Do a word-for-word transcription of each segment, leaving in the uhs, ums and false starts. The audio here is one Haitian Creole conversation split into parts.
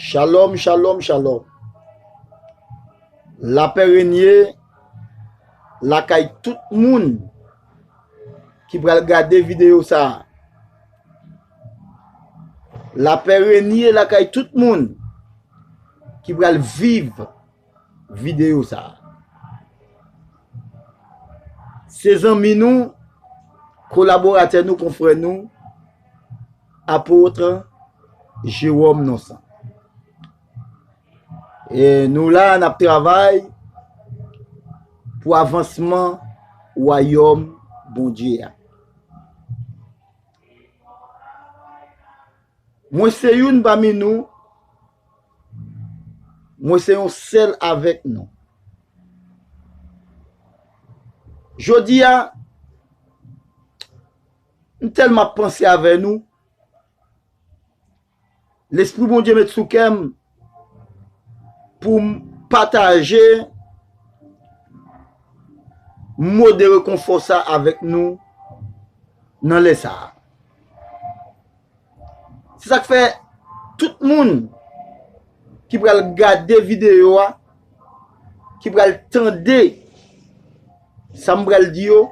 Shalom, shalom, shalom. Lapè renye lakay tout moun ki pral gade videyo sa a. Lapè renye lakay tout moun ki pral viv videyo sa a. Se zanmi nou, kolaboratè nou, konfrè nou, Apot Jewòm Nonsan. E nou la, n ap travay pou avansman wayòm Bondye a. Mwen se youn pami nou, mwen se yon sèl avèk nou. Jodi a, m tèlman ap panse avè nou, Lespri Bondye met sou kè m pou m pataje mo de rekonfò sa avèk nou nan lè sa a. Se sa k fè tout moun ki pral gade videyo a, ki pral tande sa m pral di yo,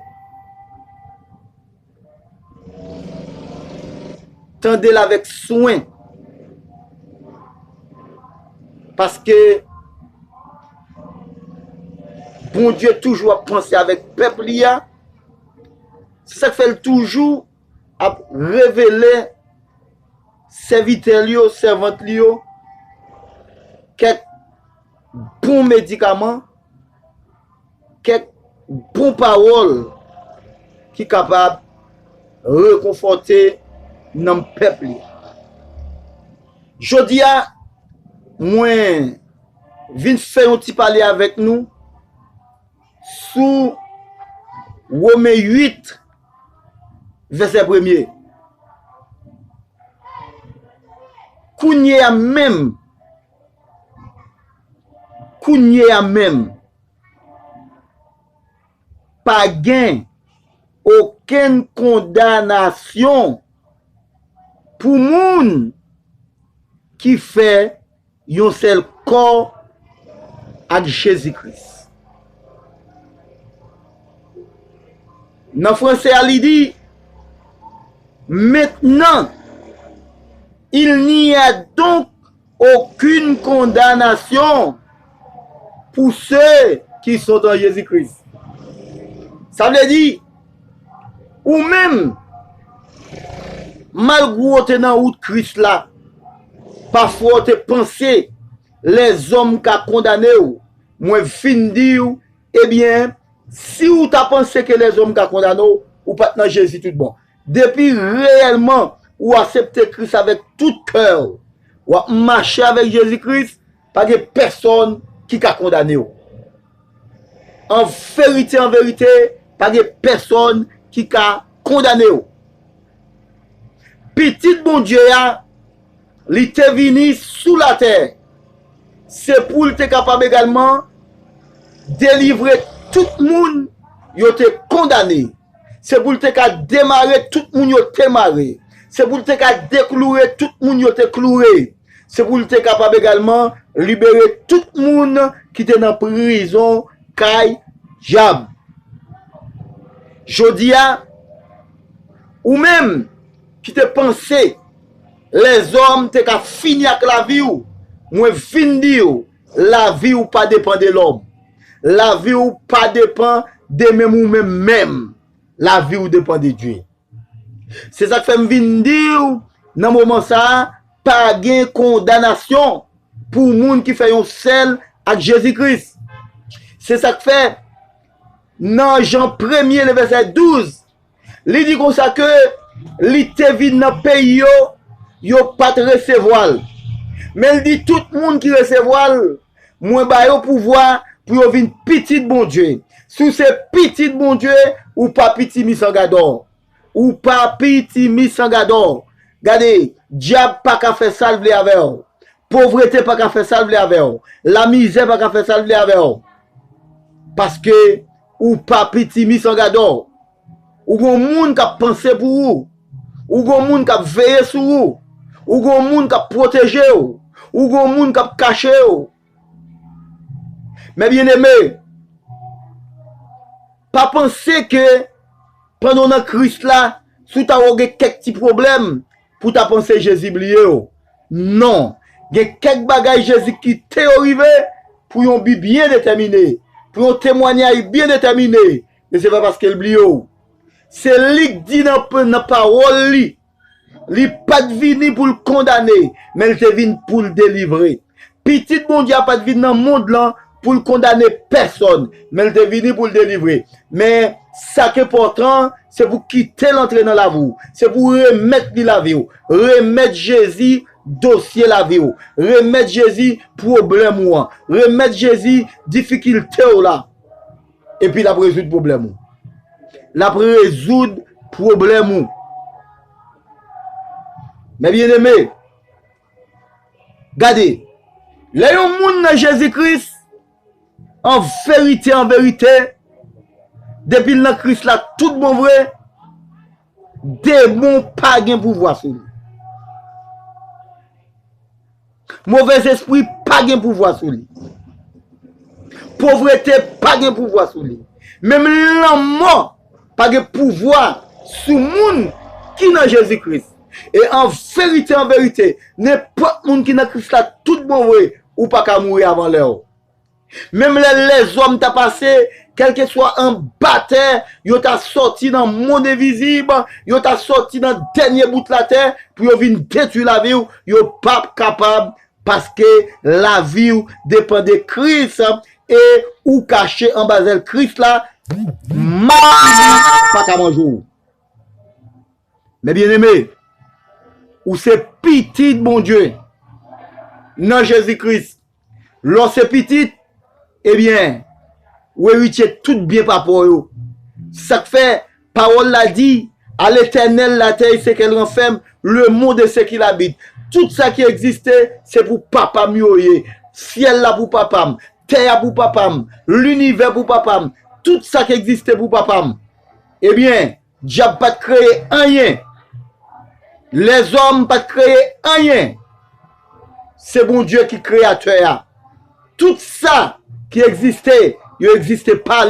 tande l avèk swen. Paske Bondye toujou ap panse avèk pèp li a. Se sa k fè l toujou ap revele sèvitè li yo, sèvant li yo, kèk bon medikaman, kèk bon pawòl ki kapab rekonfòte nanm pèp li. Jodi a, mwen vin fè yon ti pale avèk nou sou Women uit, vèsè premye. Kounye a menm, kounye a menm, pa gen okenn kondanasyon pou moun ki fè yon sèl kò ak Jezi Kris. Nan franse a, li di, Maintenant, il n'y a donc aucune condamnation pour ceux qui sont en Jésus-Christ. Sa vle di, ou menm, malgre w te nan wout Kris la, pafwa w te panse lèzòm ka kondane w, mwen vin di w, ebyen, si w ta panse ke lèzòm ka kondane w, ou pa t nan Jezi tout bon. Depi reyèlman ou aksepte Kris avèk tout kè w, w ap mache avèk Jezi Kris, pa gen pèsonn ki ka kondane w. An verite, an verite, pa gen pèsonn ki ka kondane w. Pitit Bondye a, li te vini sou latè, se pou l te kapab egalman delivre tout moun yo te kondane. Se pou l te ka demare tout moun yo te mare. Se pou l te ka dekloure tout moun yo te kloure. Se pou l te kapab egalman libere tout moun ki te nan prizon kay dyab. Jodi a, ou menm ki te panse lèzòm te ka fini ak lavi w, mwen vin di w, lavi w pa depann de lòm. Lavi w pa depann de menm ou menm menm. Lavi w depann de Dye. Se sa k fè m vin di w, nan moman sa a, pa gen kondanasyon pou moun ki fè yon sèl ak Jezi Kris. Se sa k fè, nan Jan premye, le vèsè douz, li di konsa ke li te vin nan peyi yo, yo pa t resevwa l. Men l di, tout moun ki resevwa l, mwen ba yo pouvwa pou yo vin pitit Bondye. Si w se pitit Bondye, ou pa pitimi san gadò. Ou pa pitimi san gadò. Gade, dyab pa ka fè sa l vle avè w. Povrete pa ka fè sa l vle avè w. Lamizè pa ka fè sa l vle avè w. Paske ou pa pitimi san gadò. Ou gon moun k ap panse pou ou. Ou gon moun k ap veye sou ou. Ou gon moun k ap pwoteje w. Ou gon moun k ap kache w. Men byeneme, pa panse ke pandan w nan Kris la, si w ta wè w gen kèk ti pwoblèm, pou w ta panse Jezi bliye w. Non. Gen kèk bagay Jezi kite yo rive pou yon bi byen detèmine, pou yon temwanyay byen detèmine. Men se pa paske l bliye w. Se li k di nan, nan pawòl li, li pa t vini pou l kondane, men l te vin pou l delivre. Pitit Bondye a pa t vin nan mond lan pou l kondane pèsòn, men l te vini pou l delivre. Men sa k enpòtan, se pou kite l antre nan lavi w. Se pou remèt li lavi w. Remèt Jezi dosye lavi w. Remèt Jezi pwoblèm ou an. Remèt Jezi difikilte w la. Epi l ap rezoud pwoblèm ou. L ap rezoud pwoblèm ou. Men byeneme, gade, lè yon moun nan Jezi Kris, an verite, an verite, depi l nan Kris la tout bon vre, demon pa gen pouvwa sou li. Movèzespri pa gen pouvwa sou li. Povrete pa gen pouvwa sou li. Menm lanmò pa gen pouvwa sou moun ki nan Jezi Kris. E an verite, an verite, nenpòt moun ki nan Kris la tout bon vre, ou pa ka mouri avan lè w. Menm lè lèzòm ta pase, kèlkeswa anba tè, yo ta sòti nan mond envizib, yo ta sòti nan dènye bout latè pou yo vin detwi lavi w, yo p ap kapab, paske lavi w depann de Kris e ou kache anba zèl Kris la, mal pa ka manje w. Men byeneme, ou se pitit Bondye nan Jezi Kris. Lè w se pitit, ebyen, ou eritye tout byen papa w yo. Sa k fè pawòl la di, à l'Éternel la terre et ce qu'elle renferme, le monde et ce qu'il habite. Tout sa ki egziste, se pou papa m yo ye. Syèl la pou papa m, tè a pou papa m, linivè pou papa m, tout sa ki egziste pou papa m. Ebyen, dyab pa t kreye anyen. Lèzòm pa t kreye anyen. Se Bondye ki kreyatè a. Tout sa ki egziste, yo egziste pa li.